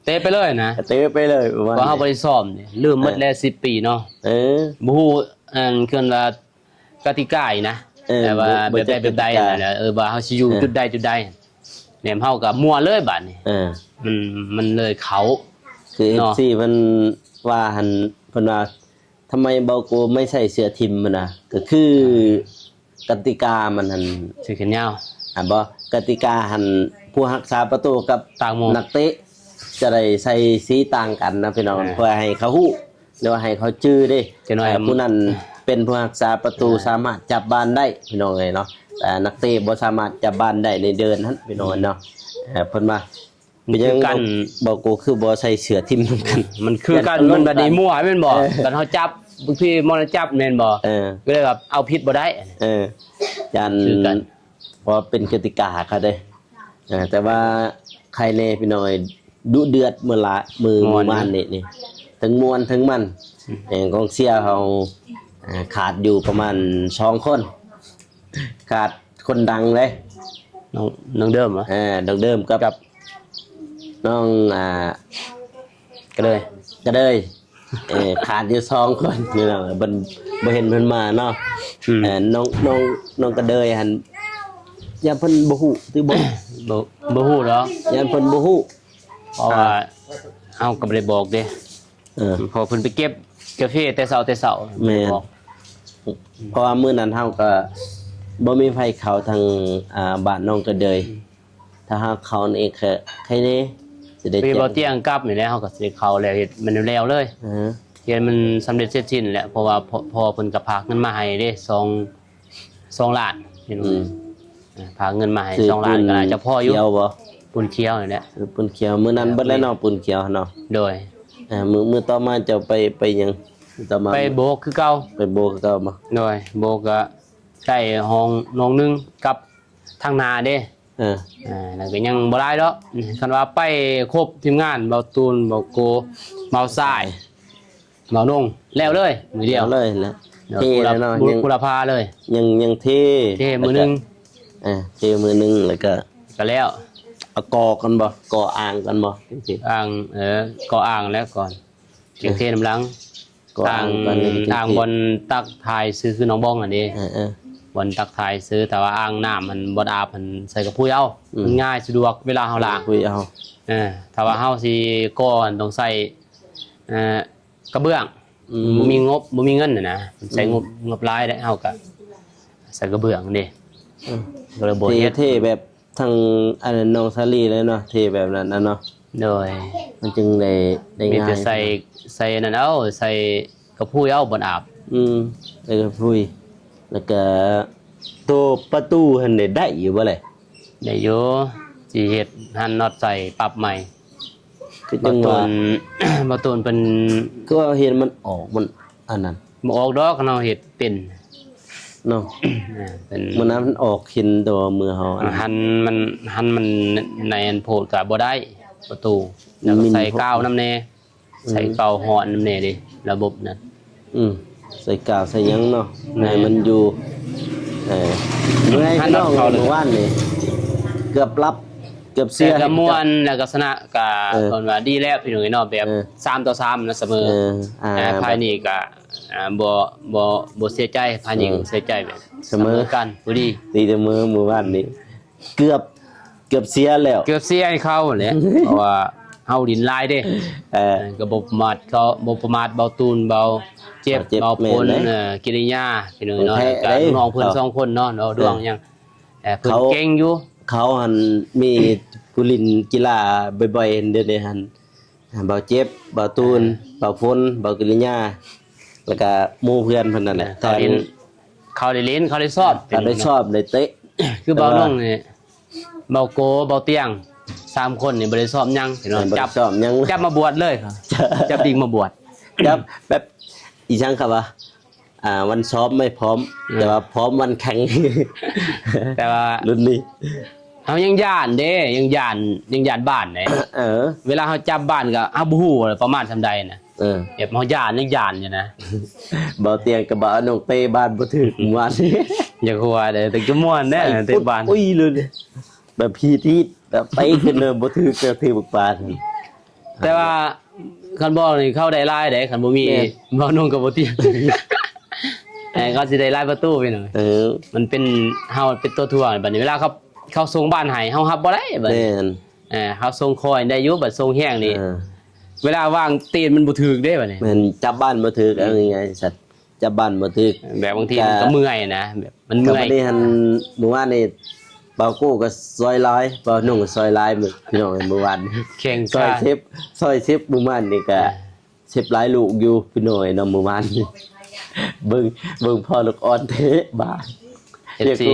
ເຕະໄປເລີຍນະ ເຕະໄປເລີຍ ປະມານ ເພາະເຮົາບໍ່ໄດ້ຊ້ອມນີ້ ລືມໝົດແລ້ວ ເອີ ສິບປີເນາະ ເອີ ບໍ່ຮູ້ ອັນ ເອີ້ນວ່າ ກະຕິການີ້ນະ ເອີ ແບບວ່າ ບໍ່ ແບບໃດ ແບບໃດ ກະຕິກາ ຫັ້ນນະ ເອີ ວ່າເຮົາຊິຢູ່ ເອີ ຈຸດໃດຈຸດໃດ ແມ່ນເຮົາກໍມົ່ວເລີຍບາດນີ້ ເອີ ມັນ ມັນເລີຍເຂົ້າ ຄື ເນາະ ເອັຟຊີ ເພິ່ນວ່າຫັ້ນ ເພິ່ນວ່າ ທຳໄມເບົາໂກໄມ່ໃສ່ເສື້ອທີມຫັ້ນນະ ກໍຄືກະຕິກາມັນຫັ້ນ ເສື້ອແຂນຍາວ ອ່າ ບໍ່ ກະຕິກາຫັ້ນ ຜູ້ຮັກສາປະຕູກັບ ຕ່າງໝູ່ ນັກເຕະ ຈະໄດ້ໃສ່ສີຕ່າງກັນນະພີ່ນ້ອງ ອ່າ ເພື່ອໃຫ້ເຂົາຮູ້ ຫຼືວ່າໃຫ້ເຂົາຈື່ເດ້ ຈັກໜ້ອຍ ອ່າ ຜູ້ນັ້ນເປັນຜູ້ຮັກສາປະຕູ ອ່າ ສາມາດຈັບບານໄດ້ພີ່ນ້ອງເອີຍເນາະ ແຕ່ນັກເຕະບໍ່ສາມາດຈັບບານໄດ້ໃນເດີ່ນຫັ້ນພີ່ນ້ອງເອີຍເນາະ ອ່າ ເພິ່ນວ່າ ມັນຄືກັນ ເປັນຫຍັງເບົາ ເບົາໂກຄືບໍ່ໃສ່ເສື້ອທີມນຳກັນ ມັນຄືກັນ ມັນບັດນີ້ມົ່ວແມ່ນບໍ່ ເອີ ຄັນເຮົາຈັບ ບາງທີມັນຈັບແມ່ນບໍ່ ເອີ ກໍເລີຍວ່າເອົາຜິດບໍ່ໄດ້ ເອີ ຢ້ານ ຄືກັນ ເພາະເປັນກະຕິກາເຂົາເດ້ ເອີ ແຕ່ວ່າໄຄແນ່ພີ່ນ້ອງເອີຍ ດຸເດືອດມື້ລະ ມື້ ມື້ວານນີ້ນີ້ ທັງມ່ວນທັງມັນ ອືມ ແຫ່ງກອງເຊຍເຮົາ ອ່າ ຂາດຢູ່ປະມານສອງຄົນ ຂາດຄົນດັງເດ້ ນ້ອງ ນ້ອງເດີມຫວາ? ເອີ ນ້ອງເດີມກັບ ກັບ ນ້ອງ ອ່າ ກະເດີຍ ກະເດີຍ ເອີ ຂາດຢູ່ສອງຄົນ ພີ່ນ້ອງ ເພິ່ນບໍ່ເຫັນເພິ່ນມາເນາະ ອືມ ເອີ ນ້ອງ ນ້ອງ ນ້ອງກະເດີຍຫັ້ນ ຢ້ານເພິ່ນບໍ່ຮູ້ ຫຼືບໍ່ ບໍ່ ບໍ່ຮູ້ດອກ ຢ້ານເພິ່ນບໍ່ຮູ້ ເພາະວ່າ ອ່າ ເຮົາກໍບໍ່ໄດ້ບອກເດ້ ເອີ ເພາະເພິ່ນໄປເກັບກາເຟແຕ່ເຊົ້າແຕ່ເຊົ້າ ແມ່ນ ບໍ່ໄດ້ບອກ ເພາະວ່າມື້ນັ້ນເຮົາກໍບໍ່ມີໃຜເຂົ້າທາງ ອ່າ ບ້ານນ້ອງກະເດີຍ ອືມ ຖ້າຫາກເຂົ້ານີ້ກໍໄຄແນ່ ຊິໄດ້ ໄປເບົາຕຽງກັບນີ້ແຫຼະ ເຮົາກໍຊິໄດ້ເຂົ້າແລ້ວ ເຮັດມັນແລ້ວເລີຍ ເອີ ເຮັດມັນສຳເລັດເສັດສິ້ນແຫຼະ ເພາະວ່າພໍ່ ພໍ່ເພິ່ນກໍຝາກເງິນມາໃຫ້ເດ້ ສອງ ສອງລ້ານ ເຫັນບໍ່ ອືມ ເອີ ຝາກເງິນມາໃຫ້ ຊື້ ສອງລ້ານ ປູນ ກໍໜ້າຈະພໍຢູ່ ຂຽວບໍ່? ປູນຂຽວນີ້ແຫຼະ ຊື້ປູນຂຽວ ມື້ນັ້ນເບິດແລ້ວເນາະ ປູນຂຽວເນາະ ໂດຍ ເອີ ມື້ ມື້ຕໍ່ມາເຈົ້າໄປ ໄປຫຍັງ? ມື້ຕໍ່ມາ ໄປໂບກຄືເກົ່າ ໄປໂບກຄືເກົ່າບໍ່? ໂດຍ ໂບກກໍໄດ້ຫ້ອງ ຫ້ອງໜຶ່ງກັບທາງໜ້າເດ້ ເອີ ອ່າ ແລ້ວກໍຍັງບໍ່ຫຼາຍດອກ ຄັນວ່າໄປຄົບທີມງານ ເບົາຕູນ ເບົາໂກ ເບົາຊາຍ ເບົານົງ ແລ້ວເລີຍ ມື້ດຽວ ແລ້ວເລີຍແຫຼະ ເອີ ເທແລ້ວເນາະ ບຸລະ ບຸລະພາເລີຍ ຍັງ ຍັງເທ ເທມື້ໜຶ່ງ ເອີ ເທມື້ໜຶ່ງ ແລ້ວກໍ ກໍແລ້ວ ເອົາກໍ່ກັນບໍ່? ກໍ່ອ່າງກັນບໍ່? ອ່າງ ເອີ ກໍ່ອ່າງແລ້ວກ່ອນ ຈັ່ງເທນຳຫຼັງ ກໍ່ອ່າງກ່ອນ ອ່າງ ຈັ່ງເທ ອ່າງບ່ອນຕັກຖ່າຍຊື່ ຄືໜອງບອງຫັ້ນເດ້ ເອີ ເອີ ບ່ອນຕັກຖ່າຍຊື່ ແຕ່ວ່າອ່າງນ້ຳຫັ້ນ ບ່ອນອາບຫັ້ນ ໃສ່ກະພຸ້ຍເອົາ ອືມ ມັນງ່າຍສະດວກເວລາເຮົາລ້າງ ກະພຸ້ຍເອົາ ເອີ ຖ້າວ່າເຮົາຊິກໍ່ຫັ້ນ ຕ້ອງໃຊ້ ເອີ ກະເບື້ອງ ອືມ ບໍ່ມີງົບ ບໍ່ມີເງິນນະ ໃຊ້ ອືມ ງົບ ງົບຫຼາຍເດ້ ເຮົາກະໃຊ້ກະເບື້ອງເດ້ ເອີ ກໍເລີຍບໍ່ເຮັດ ເທແບບທາງອັນນ້ອງສາລີເລີຍເນາະ ເທແບບນັ້ນນະເນາະ ໂດຍ ມັນຈຶ່ງໄດ້ ໄດ້ງ່າຍ ມີແຕ່ໃສ່ ໃສ່ອັນນັ້ນເອົາ ໃສ່ກະພຸ້ຍເອົາ ບ່ອນອາບ ອືມ ໃສ່ກະພຸ້ຍ ແລ້ວກະ ໂຕປະຕູຫັ້ນເດ ໄດ້ຢູ່ບໍ່ແລະ? ໄດ້ຢູ່ ຊິເຮັດຫັນນັອດໃສ່ປັບໃໝ່. ຄື ບໍ່ ຈັ່ງວ່າ ໂຕນ ບໍ່ໂຕນເພິ່ນ ຄືວ່າເຫັນມັນອອກ ມັນອັນນັ້ນ ບໍ່ອອກດອກ ຄັນເຮົາເຮັດເປັນເນາະ. ເອີ ເປັນ ມື້ນັ້ນມັນອອກເຫັນແຕ່ວ່າມືເຮົາອັນ ຫັນມັນ ຫັນມັນໃນອັນໂພດກະບໍ່ໄດ້ ປະຕູ ແລ້ວກໍໃສ່ກາວນຳແດ່. ອືມ ໃສ່ເປົາຮ້ອນນຳແດ່ເດ້ ລະບົບນັ້ນ. ອືມ ໃສ່ກາວໃສ່ຫຍັງເນາະ ແມ່ນ ໃຫ້ມັນຢູ່. ເອີ ເມື່ອຍພີ່ນ້ອງ ເມື່ອວານນີ້ເກືອບຫຼັບ ເກືອບເສຍ ແຕ່ກໍມ່ວນ ແລ້ວກໍຊະນະ ກໍ ເອີ ເພິ່ນວ່າດີແລ້ວພີ່ນ້ອງເອີຍເນາະ ແບບ ເອີ ສາມຕໍ່ສາມນະ ສະເໝີ. ເອີ ອ່າ ອ່າ ຝ່າຍນີ້ກໍ ອ່າ ບໍ່ ບໍ່ ບໍ່ເສຍໃຈ ຝ່າຍນີ້ກໍ ເອີ ບໍ່ເສຍໃຈ ແບບສະເໝີກັນພໍດີ ຕີສະເໝີມື້ວານນີ້. ເກືອບ ເກືອບເສຍແລ້ວ ເກືອບເສຍໃຫ້ເຂົາແຫຼະ ເພາະວ່າເຮົາຫຼິ້ນຫຼາຍເດ້. ເອີ ເອີ ກໍບໍ່ປະໝາດເຂົາ ບໍ່ປະໝາດເບົາຕູນ ເບົາເຈັບ ເບົາເຈັບ ເບົາພົນ ແມ່ນເດ້. ເອີ ກິລິຍາ ພີ່ນ້ອງເນາະ ແທ້ ແລ້ວກໍ ເດ້ ນ້ອງເພິ່ນ ເອີ ສອງຄົນເນາະ ເວົ້າ ເອີ ດວງຫຍັງ ເອີ ເພິ່ນ ເຂົາ ເກັ່ງຢູ່. ເຂົາຫັ້ນມີຜູ້ຫຼິ້ນກິລາບ່ອຍໆ ດຽວນີ້ຫັ້ນ ອ່າ ເບົາເຈັບ ເບົາຕູນ ເອີ ເບົາພົນ ເບົາກິລິຍາ ແລ້ວກະໝູ່ເພື່ອນເພິ່ນນັ້ນແຫຼະ. ເອີ ເຂົາໄດ້ຫຼິ້ນ ເຂົາໄດ້ຫຼິ້ນ ເຂົາໄດ້ຊ້ອມ ເຂົາໄດ້ຊ້ອມ ໄດ້ເຕະ ຄືເບົານົງນີ້ ເບົາໂກ ເບົາຕຽງ ສາມຄົນນີ້ບໍ່ໄດ້ຊ້ອມຫຍັງ ພີ່ນ້ອງ ບໍ່ໄດ້ຊ້ອມຫຍັງ ຈັບມາບວດເລີຍ ຈັບດິງມາບວດ ຈັບແບບ ອີຫຍັງຄະວ່າ ອ່າ ວັນຊ້ອມໄມ່ພ້ອມ ເອີ ແຕ່ວ່າພ້ອມວັນແຂ່ງ. ແຕ່ວ່າລຸ້ນນີ້ ເຮົາຍັງຢ້ານເດ້ ຍັງຢ້ານ ຍັງຢ້ານບ້ານເດ້. ເອີ ເວລາເຮົາຈັບບ້ານກໍເຮົາບໍ່ຮູ້ວ່າປະມານສ່ຳໃດນະ. ເອີ ແບບເຮົາຢ້ານ ຍັງຢ້ານຢູ່ນະ. ເບົາຕຽງກັບເບົານົງເຕະບ້ານບໍ່ຖືກມື້ວານນີ້ ຢາກຫົວເດ້ ແຕ່ກໍມ່ວນແດ່ ເຕະບ້ານ ອຸ້ຍເລີຍ ແບບພີດໆ ແບບໄປຂຶ້ນເລີຍ ບໍ່ຖືກ ແຕ່ຖືກບັກປານ. ແຕ່ວ່າຄັນບໍ່ນີ້ເຂົາໄດ້ຫຼາຍເດ້ ຄັນບໍ່ມີ ແມ່ນ ເບົານົງກັບເບົາຕຽງ ເອີ ເຂົາຊິໄດ້ຫຼາຍປະຕູພີ່ນ້ອງ. ເອີ ມັນເປັນ ເຮົາເປັນຕົວຖ່ວງ ບັດນີ້ເວລາເຂົາ ເຂົາສົ່ງບານໃຫ້ ເຮົາຮັບບໍ່ໄດ້ບັດນີ້. ແມ່ນ ເອີ ເຮົາສົ່ງຄ່ອຍໄດ້ຢູ່ ບັດສົ່ງແຮງນີ້ ເອີ ເວລາວາງຕີນມັນບໍ່ຖືກເດ້ບັດນີ້. ແມ່ນ ຈັບບ້ານບໍ່ຖືກ ເອີ ເອົາງ່າຍໆ ສັດ ຈັບບ້ານບໍ່ຖືກ ແບບບາງທີ ກະ ມັນກໍເມື່ອຍນະ ແບບມັນເມື່ອຍ. ກະມື້ນີ້ຫັ້ນ ມື້ວານນີ້ ເບົາໂກ້ກໍຊອຍຫຼາຍ ເບົານົງກໍຊອຍຫຼາຍ ພີ່ນ້ອງ ມື້ວານນີ້ ແຂ່ງ ຊອຍເຊັບ ຊອຍເຊັບ ມື້ວານນີ້ກະ ເອີ ເຊັບຫຼາຍລູກຢູ່ພີ່ນ້ອງເນາະ ມື້ວານນີ້. ເບິ່ງ ເບິ່ງພໍ່ລູກອ່ອນເຕະບານ ເອັບຊີ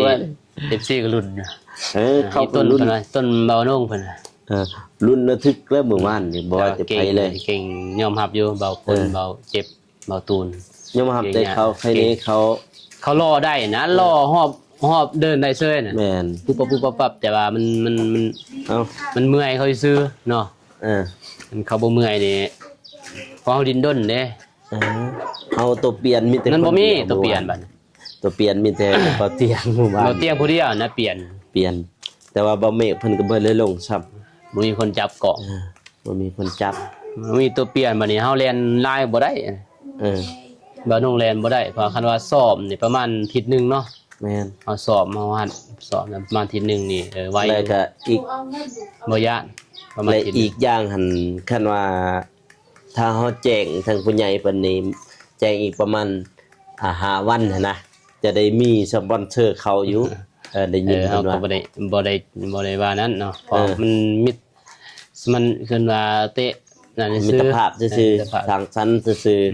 ເອັບຊີກໍລຸ້ນຢູ່. ເອີ ເຂົາກໍລຸ້ນ ຕົ້ນເບົານົງເພິ່ນ ເອີ ລຸ້ນລະທຶກແລ້ວມື້ວານນີ້ ບໍ່ວ່າແຕ່ໃຜເລີຍ ເກັ່ງ ຍອມຮັບຢູ່ ເບົາຄົນ ເອີ ເບົາເຈັບ ເບົາຕູນ ຍອມຮັບແຕ່ເຂົາ ເກັ່ງ ໃຄແນ່ເຂົາ ເຂົາລໍໄດ້ນະ ເອີ ລໍຮອບ ຮອບເດີນໄດ້ເຊີຍນະ. ແມ່ນ ປຸບປັບ ປຸບປັບປັບ ແຕ່ວ່າມັນ ມັນ ມັນ ເອົ້າ ມັນເມື່ອຍເຂົາຊື່ໆເນາະ. ເອີ ຄັນເຂົາບໍ່ເມື່ອຍນີ້ ເພາະເຮົາດິ້ນດົນເດ້. ເອີ ເຮົາຕົວປ່ຽນມີແຕ່ ມັນບໍ່ມີຕົວປ່ຽນບັດນີ້ ຕົວປ່ຽນມີແຕ່ເບົາຕຽງ ເບົາຕຽງຜູ້ດຽວນະປ່ຽນ ປ່ຽນ ແຕ່ວ່າເບົາເມກເພິ່ນກໍບໍ່ໄດ້ລົງຊ້ຳ ບໍ່ມີຄົນຈັບເກາະ. ເອີ ບໍ່ມີຄົນຈັບ ບໍ່ມີຕົວປ່ຽນ ບັດນີ້ເຮົາແລ່ນຫຼາຍບໍ່ໄດ້. ເອີ ເບົານົງແລ່ນບໍ່ໄດ້ ເພາະຄັນວ່າຊ້ອມນີ້ປະມານທິດໜຶ່ງເນາະ. ແມ່ນ ເຮົາຊ້ອມ ເຮົາຫັດຊ້ອມປະມານທິດໜຶ່ງນີ້ ເອີ ໄວ ແລ້ວກະອີກ ບໍ່ຢ້ານ ປະມານ ແລະ ທິດໜຶ່ງ. ອີກຢ່າງຫັ້ນ ຄັນວ່າ ຖ້າເຮົາແຈ້ງທາງຜູ້ໃຫຍ່ເພິ່ນນີ້ ແຈ້ງອີກປະມານ ອ່າ ຫ້າວັນຫັ້ນນະ ຈະໄດ້ມີສະປອນເຊີເຂົ້າຢູ່. ເອີ ໄດ້ຍິນ ເອີ ເພິ່ນວ່າ ເຮົາກໍບໍ່ໄດ້ ບໍ່ໄດ້ ບໍ່ໄດ້ວ່ານັ້ນເນາະ ເພາະ ເອີ ມັນມິດ ມັນເອີ້ນວ່າເຕະນັ້ນຊື່ໆ ມິດຕະພາບຊື່ໆ ເອີ ມິດຕະພາບ ສ້າງສັນຊື່ໆ. ອືມ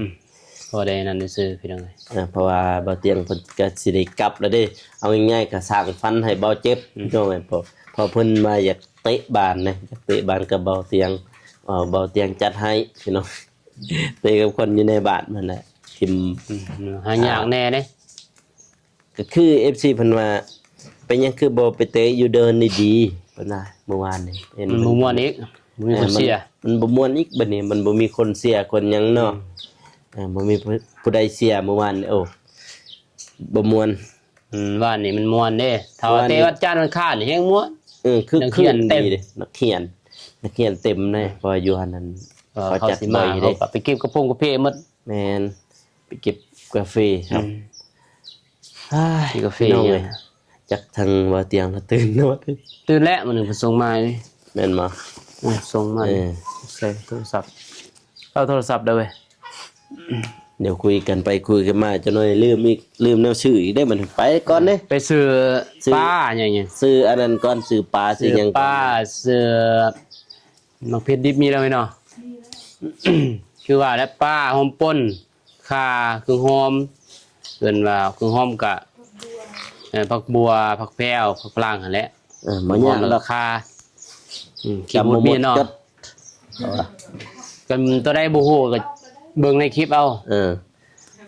ພໍໄດ້ນັ້ນຊື່ໆ ພີ່ນ້ອງເອີຍ. ເອີ ເພາະວ່າເບົາຕຽງເພິ່ນກໍຊິໄດ້ກັບແລ້ວເດ້ ເອົາງ່າຍໆ ກໍສ້າງຝັນໃຫ້ເບົາເຈັບ ອືມ ພີ່ນ້ອງເອີຍ. ເພາະ ເພາະເພິ່ນວ່າຢາກເຕະບານນະ ຢາກເຕະບານກັບເບົາຕຽງ ເອີ ເບົາຕຽງຈັດໃຫ້ ພີ່ນ້ອງ. ເຕະກັບຄົນຢູ່ໃນບ້ານຫັ້ນແຫຼະ ທີມ ອືມ ຫາຍາກແດ່ເດ້. ກໍຄືເອັຟຊີເພິ່ນວ່າ ເປັນຫຍັງຄືບໍ່ໄປເຕະຢູ່ເດີ່ນດີໆ ເພິ່ນວ່າມື້ວານນີ້ ມັນບໍ່ມ່ວນອີກ ບໍ່ມີຄົນເຊຍ ເອີ ມັນ ມັນບໍ່ມ່ວນອີກ ບັດນີ້ມັນບໍ່ມີຄົນເຊຍຄົນຫຍັງເນາະ. ອືມ ເອີ ບໍ່ມີຜູ້ ຜູ້ໃດເຊຍມື້ວານນີ້ ໂອ້ ບໍ່ມ່ວນ. ອືມ ວານນີ້ມັນມ່ວນເດ້ ຖ້າວ່າເຕະວັນຈັນວັນອັງຄານນີ້ແຮງມ່ວນ. ເອີ ຄຶກຄື້ນດີເດ້ ນັກຮຽນ ນັກຮຽນເຕັມເດ້ ເອີ ເພາະວ່າຢູ່ຫັ້ນນັ້ນ ເອີ ເຂົາ ເຂົາ ເຂົາຈັດ ຊິມາ ບໍ່ອຍເດ້ ເຂົາກໍໄປເກັບກະໂປງກາເຟໝົດ. ແມ່ນ ໄປເກັບກາເຟ ອືມ ເຮົາ ເກັບກາເຟ ພີ່ນ້ອງເອີຍ. ຈັກທາງເບົາຕຽງລະຕື່ນນອນ ຕື່ນແລ້ວ ມື້ນີ້ເພິ່ນສົ່ງມານີ້. ແມ່ນບໍ່? ເອີ ສົ່ງມາ ເອີ ໃສ່ໂທລະສັບ ເອົາໂທລະສັບເດີເວີຍ. ດຽວຄຸຍກັນໄປຄຸຍກັນມາ ຈັກໜ້ອຍລືມອີກ ລືມແນວຊື້ອີກເດ້. ມັນໄປກ່ອນເດ້ ໄປຊື້ ຊື້ປາຫຍັງ ຊື້ອັນນັ້ນກ່ອນ ຊື້ປາ ຊື້ຫຍັງ ຊື້ປາ ຊື້ໝາກເຜັດດິບມີແລ້ວເນາະ. ຄືວ່າແຫຼະ ປາ ຫອມປົ່ນ ຂ່າ ເຄື່ອງຫອມ ເອີ້ນວ່າເຄື່ອງຫອມກະ ອີ ຜັກບົ່ວ ຜັກແພ້ວ ຜັກຝຣັ່ງຫັ້ນແຫຼະ ເອີ ບໍ່ຍາກດອກ ຄາ ອືມ ຂີ້ໝົດມີເນາະ ກັນຕົວໃດບໍ່ຮູ້ກໍເບິ່ງໃນຄລິບເອົາ ເອີ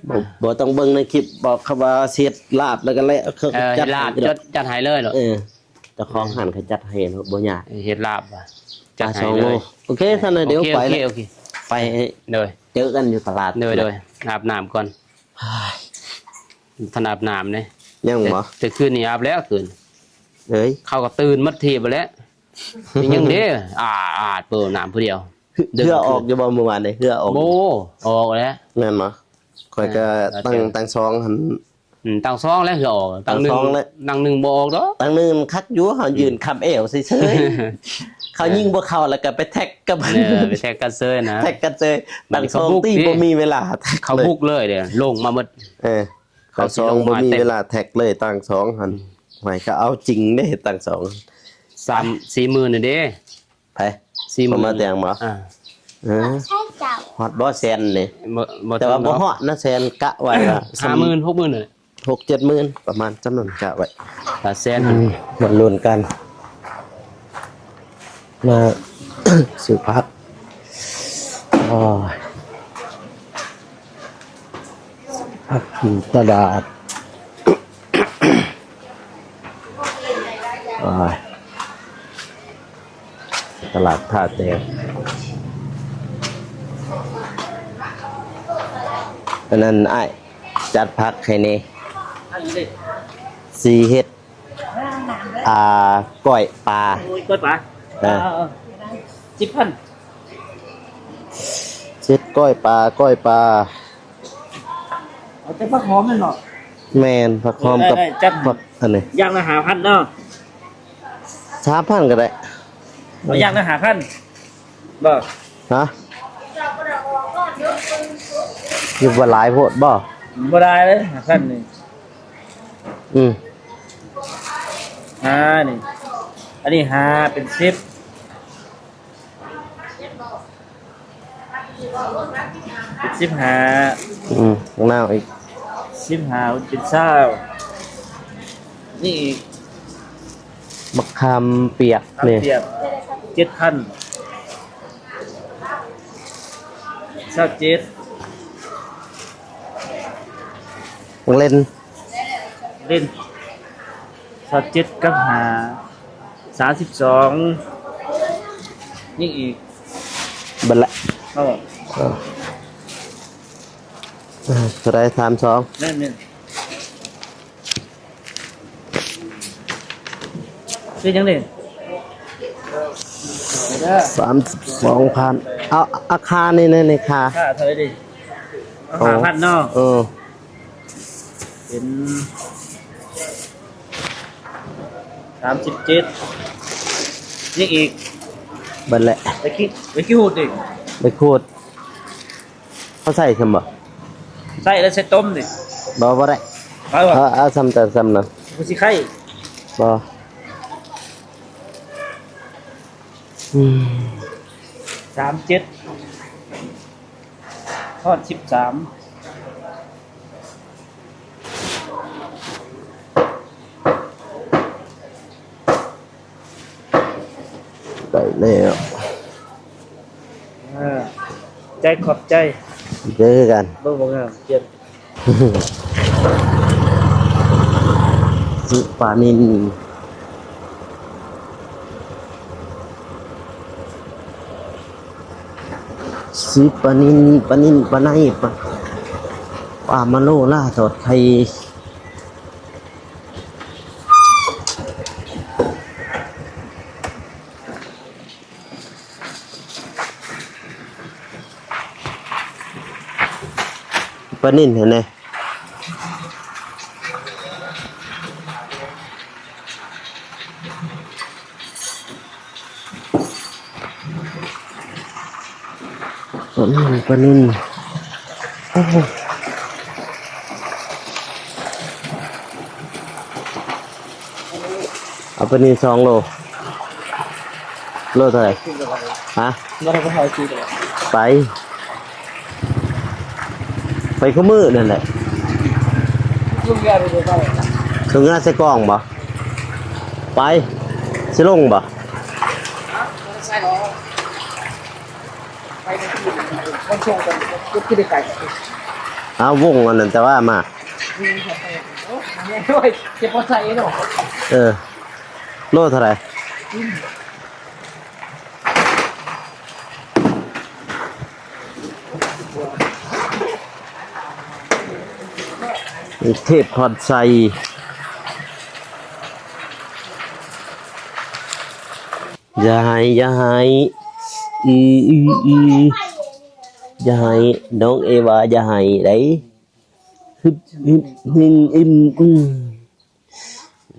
ບໍ່ ບໍ່ຕ້ອງເບິ່ງໃນຄລິບ ບອກເຂົາວ່າເຮັດລາບແລ້ວກໍແລ້ວ ເຂົາ ເອີ ຈັດ ເຮັດລາບ ໃຫ້ ຈັດ ຈັດໃຫ້ເລີຍເນາະ ເອີ ເຈົ້າຂອງຮ້ານເຂົາຈັດໃຫ້ເນາະ ບໍ່ຍາກ ເຮັດລາບ ຈັດໃຫ້ເລີຍ ໂອເຄ ຊັ້ນນະ ດຽວໄປ ໂອເຄ ໂອເຄ ໄປ ໂດຍ ເຈີກັນຢູ່ຕະຫຼາດ ໂດຍ ໂດຍ ອາບນ້ຳກ່ອນ ທັນອາບນ້ຳເດ້ ຍັງບໍ່ ແຕ່ຄືນນີ້ອາບແລ້ວຄືນ ເອີຍ ເຂົາກໍຕື່ນໝົດທີບແລ້ວ ຍັງເດ້ ອາດໆ ເປີດນ້ຳຜູ້ດຽວ ເຫື່ອອອກຢູ່ບໍ່ມື້ວານນີ້ ເຫື່ອອອກ ໂອ້ ອອກແລ້ວ ແມ່ນບໍ່ ຂ້ອຍກໍ ເອີ ຕັ້ງ ຕັ້ງສອງຫັ້ນ ອືມ ຕັ້ງສອງແລ້ວເຫື່ອອອກ ຕັ້ງໜຶ່ງ ຕັ້ງໜຶ່ງບໍ່ອອກດອກ ຕັ້ງໜຶ່ງຄັກຢູ່ ເຮົາຢືນຄ້ຳແອວເຊີຍໆ ເຂົາຍິງບໍ່ເຂົ້າ ແລ້ວກໍໄປແທັກກັບ ເອີ ໄປແທັກກັນເຊີຍນະ ແທັກກັນເຊີຍ ຕັ້ງສອງຕີ ບໍ່ມີເວລາແທັກ ເຂົາບຸກເລີຍເດ້ ລົງມາໝົດ ເອີ ຕັ້ງສອງບໍ່ມີເວລາແທັກເລີຍ ຕັ້ງສອງຫັ້ນ ອືມ ຫວຍ ກໍເອົາຈິງເດ້ ຕັ້ງສອງ ສາມ ສີ່ໝື່ນນີ້ເດ້ ໃຜ ສີ່ໝື່ນ ເຂົາມາແຕ່ງບໍ່ ອ່າ ເອີ ຮອດບໍ່ແສນນີ້ ບໍ່ ບໍ່ ແຕ່ວ່າບໍ່ຮອດນະແສນ ກະໄວ້ວ່າ ຫ້າໝື່ນ ຫົກໝື່ນນີ້ແຫຼະ ຫົກເຈັດໝື່ນ ປະມານສ່ຳນັ້ນ ກະໄວ້ ຫ້າແສນ ອືມ ມາລຸ້ນກັນ ມາຊື້ຜັກ ໂອ້ຍ ຜັກຢູ່ຕະຫຼາດ ໂອ້ຍ ຕະຫຼາດທ່າແຕງ ອັນນັ້ນອ້າຍ ຈັດຜັກໃຫ້ແດ່ ຊິເຮັດ ອ່າ ກ້ອຍປາ ໂອ້ຍ ກ້ອຍປາ ເອີ ເອີ ເອີ ສິບພັນ ເຮັດກ້ອຍປາ ກ້ອຍປາ ເອົາແຕ່ຜັກຫອມແມ່ນບໍ່? ແມ່ນ ຜັກຫອມກັບ ໄດ້ ໄດ້ ຈັດ ຜັກອັນນີ້ ຢ່າງລະຫ້າພັນເນາະ ສາມພັນກໍໄດ້ ເອົາຢ່າງລະຫ້າພັນ ບໍ່ ຮະ ຄິດວ່າຫຼາຍໂພດບໍ່? ບໍ່ຫຼາຍເດ້ ຫ້າພັນນີ້ ອືມ ຫ້ານີ້ ອັນນີ້ຫ້າເປັນສິບ ເປັນສິບຫ້າ ອືມ ນາວອີກ ສິບຫ້າເປັນຊາວ ນີ້ອີກ ບັກຂາມປຽກ ຂາມ ນີ້ ປຽກ ເຈັດພັນ ຊາວເຈັດ ບັກເລັ່ນ ເລັ່ນ ຊາວເຈັດກັບຫ້າ ສາມສິບສອງ ຍັງອີກ ເບິດລະ ເອົາ ເອີ ເອີ ເທົ່າໃດ? ສາມສອງ ແມ່ນໆ ເປັນຫຍັງນີ້? ສາມສິບສອງພັນ ເອົາ ເອົາຄ່ານີ້ ນີ້ ນີ້ຄ່າ ຄ່າເທົ່າໃດດີ? ເອົາ ໂອ້ ຫ້າພັນເນາະ ເອີ ເປັນສາມສິບເຈັດ ຍັງອີກ ເບິດແຫຼະ ໄປຂີ້ ໄປຂີ້ຫູດຕິ ໄປຂູດ ເຮົາໃສ່ຊຳບໍ່? ໃສ່ແລ້ວໃສ່ຕົ້ມຕິ ບໍ່ ບໍ່ໄດ້ ເອົາ ເອົາ ເອົາຊຳແຕ່ຊຳນັ້ນ ຄືຊິໄຂ່ ບໍ່ ອືມ ສາມເຈັດ ຮອດສິບສາມ ໄດ້ແລ້ວ ເອີ ໃຈຂອບໃຈ ເຈີກັນ ເບິ່ງບໍ່ງາມ ປ່ຽນ ຊື້ປານິນ ຊື້ປານິນ ປານິນ ປາໄນ ປາ ປາມະໂນລາ ທອດໄຂ່ ປານິນຫັ້ນແຫຼະ ປານິນ ປານິນ ໂອ້ໂຫ ເອົາປານິນສອງໂລ ໂລເທົ່າໃດ? ຮະ? ບໍ່ໄດ້ໄປເອົາຊື້ດອກ ໄປ ໄປຄູ່ມື້ນັ້ນແຫຼະ ລຸງຢາກໄປ ເຖິງເຮືອໃສ່ກ້ອງບໍ່? ໄປ ຊິລົງບໍ່? ອ້າວ ວົງອັນນັ້ນແຕ່ວ່າມາ ໂອ້ຍ ເຈັບພໍໃສ່ເນາະ ເອີ ໂລເທົ່າໃດ? ເທບພອນໄຊ ຢ່າໄຫ້ ຢ່າໄຫ້ ອື ອື ອື ຢ່າໄຫ້ ນ້ອງເອວາ ຢ່າໄຫ້ໄດ໋ ຮຶບ ຮຶບ ຮຶບ ອື ອື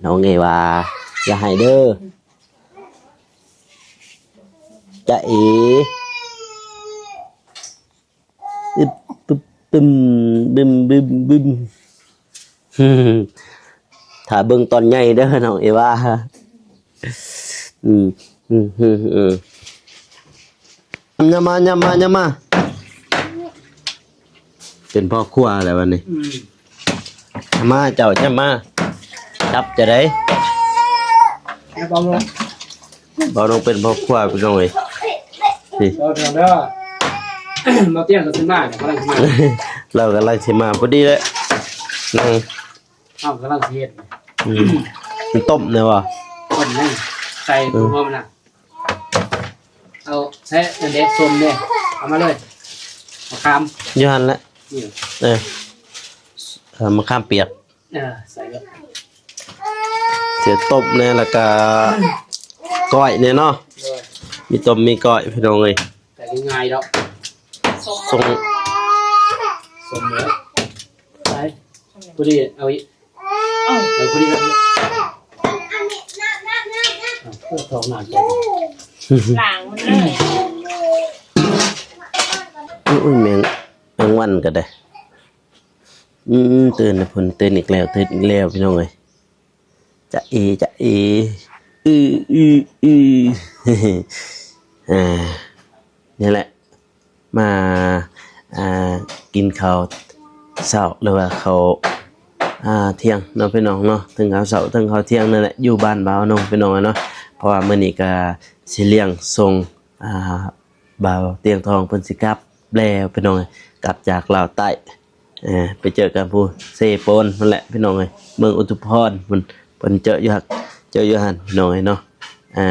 ນ້ອງເອວາ ຢ່າໄຫ້ເດີ ຈະເອ ອຶບ ປຶບ ປຶມ ບຶມ ບຶມ ບຶມ ຖ້າເບິ່ງຕອນໃຫຍ່ເດີ ນ້ອງເອວາ ອືມ ອືມ ອືມ ອືມ ຍາມມາ ຍາມມາ ຍາມມາ ເປັນພໍ່ຄົວແລ້ວບັດນີ້ ອືມ ມາເຈົ້າ ຈະມາ ຈັບຈະໄດ້ ແມ່ເບົາລົງ ເບົາລົງເປັນພໍ່ຄົວ ພີ່ນ້ອງເອີຍ ນີ້ ເອີ ເດີ ເດີ ເບົາຕຽງກໍຊິມາ ກຳລັງຊິມາ ລາວກຳລັງຊິມາພໍດີແຫຼະ ນັ່ງ ເຮົາກຳລັງຊິເຮັດ ອືມ ມັນຕົ້ມແນ່ບໍ່? ຕົ້ມນີ້ ໃສ່ ເອີ ຫອມນະ ເອົາໃສ່ອັນເດ ສົ້ມເດ ເອົາມາເລີຍ ມະຂາມ ຢູ່ຫັ້ນແຫຼະ ນີ້ ເອີ ເອີ ມະຂາມປຽກ ເອີ ໃສ່ເລີຍ ຊິຕົ້ມແນ່ ແລ້ວກະກ້ອຍແນ່ເນາະ ໂດຍ ມີຕົ້ມມີກ້ອຍ ພີ່ນ້ອງເອີຍ ແຕ່ງ່າຍດອກ ສົ່ງ ສົມເລີຍ ໄປ ພໍດີ ເອົາອີກ ເອົາ ເອົາ ພໍດີແລ້ວ ເອົາ ເອົາ ຖອກນ້ຳ ລ້າງມັນເລີຍ ອຸ້ຍ ແມງ ແມງວັນກໍໄດ້ ອືມ ຕື່ນແລ້ວເພິ່ນ ຕື່ນອີກແລ້ວ ຕື່ນອີກແລ້ວ ພີ່ນ້ອງເອີຍ ຈະເອ ຈະເອ ອື ອື ອື ອ່າ ນີ້ແຫຼະ ມາ ອ່າ ກິນເຂົ້າເຊົ້າ ຫຼືວ່າເຂົ້າ ອ່າ ທ່ຽງເນາະ ພີ່ນ້ອງເນາະ ເຖິງເຂົ້າເຊົ້າ ເຖິງເຂົ້າທ່ຽງນັ້ນແຫຼະ ຢູ່ບ້ານບ່າວນົງ ພີ່ນ້ອງເນາະ ເພາະວ່າມື້ນີ້ກໍຊິລ້ຽງສົ່ງ ອ່າ ບ່າວຕຽງທອງເພິ່ນຊິກັບແລ້ວ ພີ່ນ້ອງ ກັບຈາກລາວໃຕ້ ເອີ ໄປເຈີກັນຜູ້ເຊໂປນພຸ້ນແຫຼະ ພີ່ນ້ອງເອີຍ ເມືອງອຸທຸມພອນພຸ້ນ ເພິ່ນເຈີຢູ່ ເຈີຢູ່ຫັ້ນ ພີ່ນ້ອງເອີຍເນາະ ອ່າ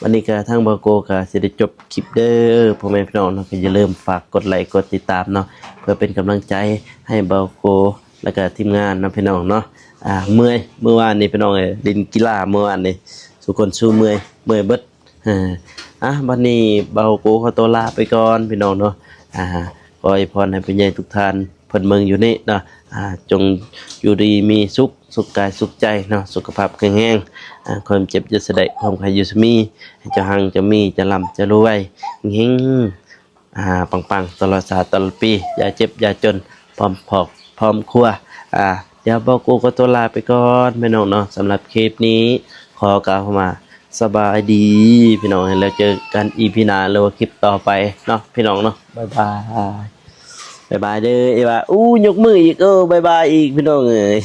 ວັນນີ້ກໍທາງບ່າວໂກກໍຊິໄດ້ຈົບຄລິບເດີ ພໍ່ແມ່ພີ່ນ້ອງເນາະ ກໍຢ່າລືມຝາກກົດໄລກົດຕິດຕາມເນາະ ເພື່ອເປັນກຳລັງໃຈໃຫ້ບ່າວໂກ ແລ້ວກໍທີມງານເນາະ ພີ່ນ້ອງເນາະ ອ່າ ເມື່ອຍ ມື້ວານນີ້ ພີ່ນ້ອງເອີຍ ຫຼິ້ນກິລາມື້ວານນີ້ ສູ່ຄົນສູ່ເມື່ອຍ ເມື່ອຍເບິດ ເອີ ອ່ະ ບັດນີ້ບ່າວໂກຂໍຕົວລາໄປກ່ອນ ພີ່ນ້ອງເນາະ ອ່າ ຂໍອວຍພອນໃຫ້ຜູ້ໃຫຍ່ທຸກທ່ານ ເພິ່ນເບິ່ງຢູ່ນີ້ເນາະ ອ່າ ຈົ່ງຢູ່ດີມີສຸກ ສຸກກາຍສຸກໃຈເນາະ ສຸຂະພາບແຂງແຮງ ອ່າ ຄວາມເຈັບຢ່າສະໄດ້ ຄວາມໄຂ້ຢ່າສະມີ ໃຫ້ເຈົ້າຮັ່ງເຈົ້າມີ ເຈົ້າລ່ຳເຈົ້າລວຍ ເຮັງໆ ອ່າ ປັງໆ ຕະຫຼອດຊາດຕະຫຼອດປີ ຢ່າເຈັບຢ່າຈົນ ພ້ອມຄອບພ້ອມຄົວ ອ່າ ດຽວບ່າວໂກຂໍຕົວລາໄປກ່ອນ ພີ່ນ້ອງເນາະ ສຳລັບຄລິບນີ້ ຂໍກ່າວຄຳວ່າ ສະບາຍດີ ພີ່ນ້ອງ ແລ້ວເຈີກັນອີພີໜ້າ ຫຼືວ່າຄລິບຕໍ່ໄປເນາະ ພີ່ນ້ອງເນາະ ບາຍບາຍ ບາຍບາຍເດີ ເອວາ ອູ້ ຍົກມືອີກ ເອີ ບາຍບາຍອີກ ພີ່ນ້ອງເອີຍ.